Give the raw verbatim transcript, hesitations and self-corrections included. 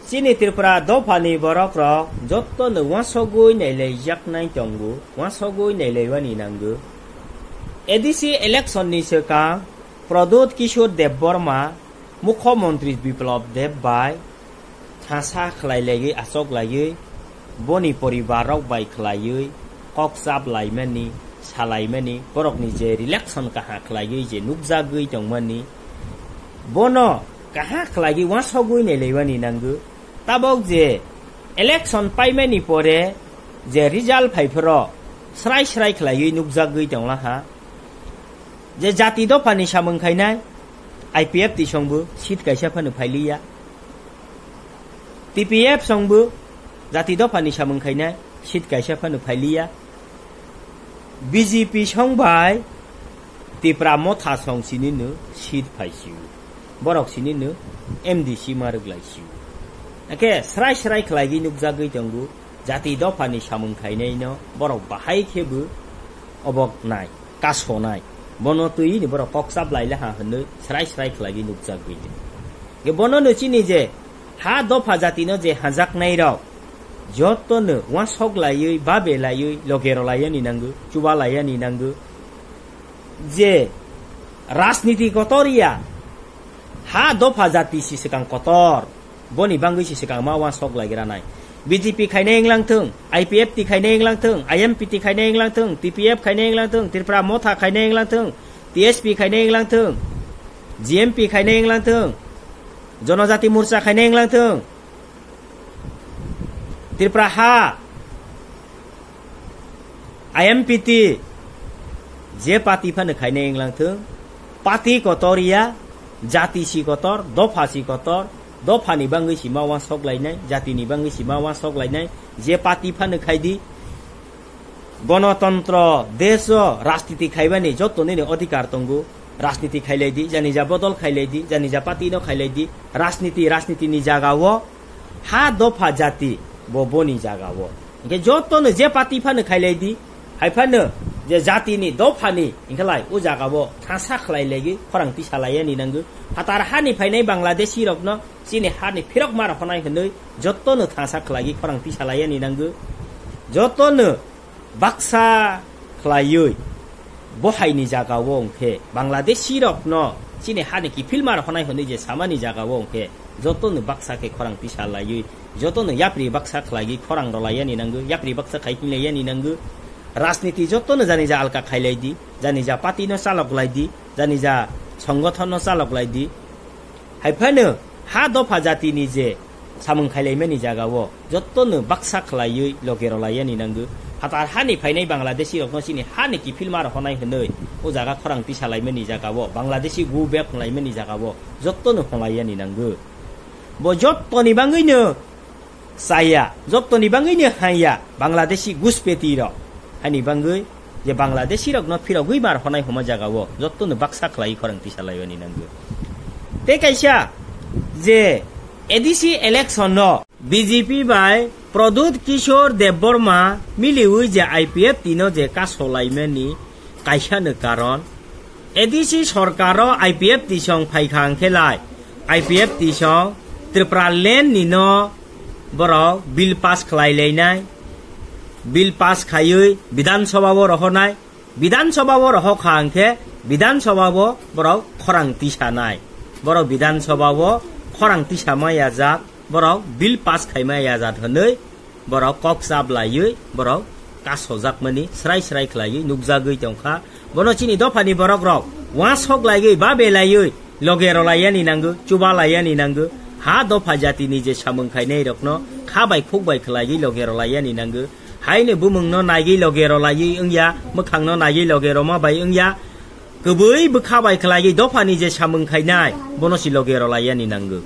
Chini Tripura dophani borokrok jottono uansugwi nailaijaknai tongo, uansugwi nailaiwani nango. A D C election ni swkang Pradyut Kishore Debbarma, Mukhyamantri Biplab Deb bai thangsa khlai laiwi, achuk laiwi, boni poribar rok bai khlaiwi, kok chap laimani, salaimani, borokni je relation kaha khlaiwi je nukjagwi tongmani, bono kaha khlaiwi uansugwi nailaiwani nango. Tabok je election paimani pore je result phai phoro srai srai khlaiwi nukjagwi tonglaha. Je jati dophani samung khainai, I P F T songbo seat kaisa phano phailiya. T P F songbo jati dophani samung khainai, seat kaisa phano phailiya. B J P song bai Tipra Motha song sinino seat phaisio. Borok sinino M D C ma rwglaisio. Ake srai srai khlaigwi nukjagwi tongo, jati dophani samung khainaino borok bahai khebo obok nai, kasonai. Bono twi ni borok kok chap lai laha hwnwi srai srai khlaigwi nukjagwi tongo. Ge bono no chini je ha dopha jatino je hajaknai rok, jottono uansuk laiwi, babe laiwi, loge rwlaiyani nango, chuba laiyani nango. Je rajniti kotor ya, ha dopha jati si swkang kotor, boni bangwi si swkang ma uansuk laigra nai. B J P khainai wnglang thung, I P F T khainai wnglang thung, I M P T khainai wnglang thung, T P F khainai wnglang thung, Tripura Motha khainai wnglang thung, T S P khainai wnglang thung, G M P khainai wnglang thung, Jonojati Morcha khainai wnglang thung, Tripura ha, I M P T, je party phano khainai wnglang thung, party kotor ya, jati si kotor, dopha si kotor, dophani bangwi si ma uansuk lainai, jatini bangwi si ma uansuk lainai, je party phano khaidi, Gonotontro desh o rajniti khaibani jotto nini odhikar tongo. Rajniti khailai di, jani ja bodol khailai di, jani ja party no khailai di. Rajniti, rajniti ni jaga o ha dopha jati bo boni jaga o. Hingke jotto no je party phano khailai di, hai phano je jati ni dopha ni hingke lai o jaga o thangsa khlai legi khorang tisa lai yani nango. Phatar hani phainai Bangladeshi rok no chini hani phirok ma rok honai hwnwi jotto no thangsa khlai khorang tisa lai yani nango. Jotto no baksa khlaiwi, bo haini jaga o hwnkhe Bangladeshi rokno chini hani kiphilma rok honai hwnwi je samani jaga o hwnkhe jotono baksa khe khorang tisa laiwi, jotono yapri baksa khlaiwi khorang rwlaiyani nango, yapri baksa khai hinlaiyani nango. Rajniti jotono jani ja alka khailai di, jani ja party no chalok lai di, jani ja songgothon no chalok lai di. Hai phano ha dopha jatini je samung khailaimani jaga o jottono baksa khlaiwi loge rwlaiyani nango. Phatar hani phainai Bangladeshi rokno chini hani kiphilma rok honai hwnwi o jaga khorang tisa laimani jaga o Bangladeshi go back hwnlaimani jaga o jottono hwnlaiyani nango. Bo jottoni bangwino chaya, jottoni bangwino haiya Bangladeshi guspeti rok. Hani bangwi je Bangladeshi rokno phirogwi mar honai homa jaga o jottono baksa khlai khorang tisa laiyani nango. Tei kaisa je A D C election no B J P bai Pradyut Kishore Debbarma miliwi je I P F T no je kasolaimani kaisa no karon, A D C sorkar o I P F T song phaikha hwnkhe lai, I P F T song Tripura land ni no borok bill pass khlai lainai, bill pass khaiwi Bidhan Sabha o rohornai, Bidhan Sabha o rohor kha hwnkhe Bidhan Sabha o borok khorang tisanai, borok Bidhan Sabha o khorang tisa maya jak, borok bill pass khaima yajat hwnwi borok kok chap laiwi borok kasojakmani srai srai khlaiwi nukjagwi tongkha. Bono chini dophani borok rok uansok laiwi ba belaiwi loge rwlaiyani nango, chuba laiyani nango. Ha dopha jatini je samung khainai rokno kha bai khuk bai khlaiwi loge rwlaiyani nango. Haino bumungno naigwi loge rwlaiwi wngya, mwkhangno naigwi loge rwma bai wngya. Kwbwi bwkha bai khlaiwi dophani je samung khainai, bono si loge rwlaiyani nango.